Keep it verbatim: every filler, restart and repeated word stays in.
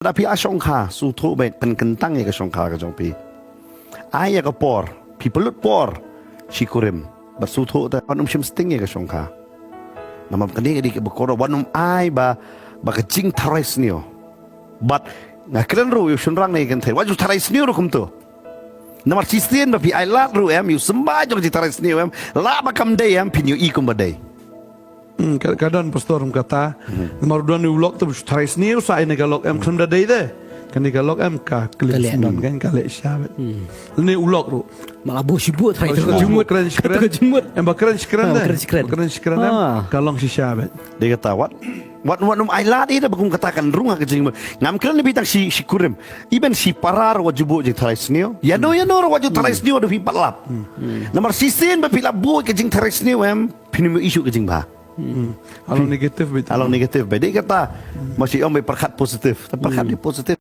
Da phi ai shongkha, sngewthuh beit, pynkyntang ïa ka shongkha ka jong phi. Ai ïa ka por, phi pynlut por shi kurim. Bad sngewthuh te, wan ym shim sting ïa ka shongkha. Namar kane ka dei kaba kordor, wan ym ai ba, ba ka jingtharai sniew. Bad nga kren ruh ïa u shynrang ne ka kynthei, wat ju tharai sniew ruh kumto. Namar shisien ba phi ai lad ruh em, ïa u symbai jong ka jingtharai sniew em, lah ba kam dei em, phin ïohi kumba dei. Hmm, ka, ka don pastor kum kata. Namar u don u lok te u tharai sniew sa ïa kane ka lok em khlem da dei de. Kane ka lok em ka klim snem kan ka leh sha beit. Lane u lok ruh. Mala bo shi bo tharai ka jingmut. Kren shi kren. Em ba kren shi kren de. Kren shi kren em. Ka long shisha beit. Dei kata wat. Wat wat ym ai lad ïa da ba kum kata kan rung ha ka jingmut. Ngam kren ne bi tang shi shi kurim. Even shi para ruh wat ju buh jingtharai sniew. Ïa no ïa no ruh wat ju tharai sniew da phi pat lap. Namar shisien ba phi la buh ka jingtharai sniew em. Phin ym ïohi shuh ka jingbha. Along negative beit. Along negative beit. Dei kata. Masi ong beit pyrkhat positive. Te pyrkhat dei positive.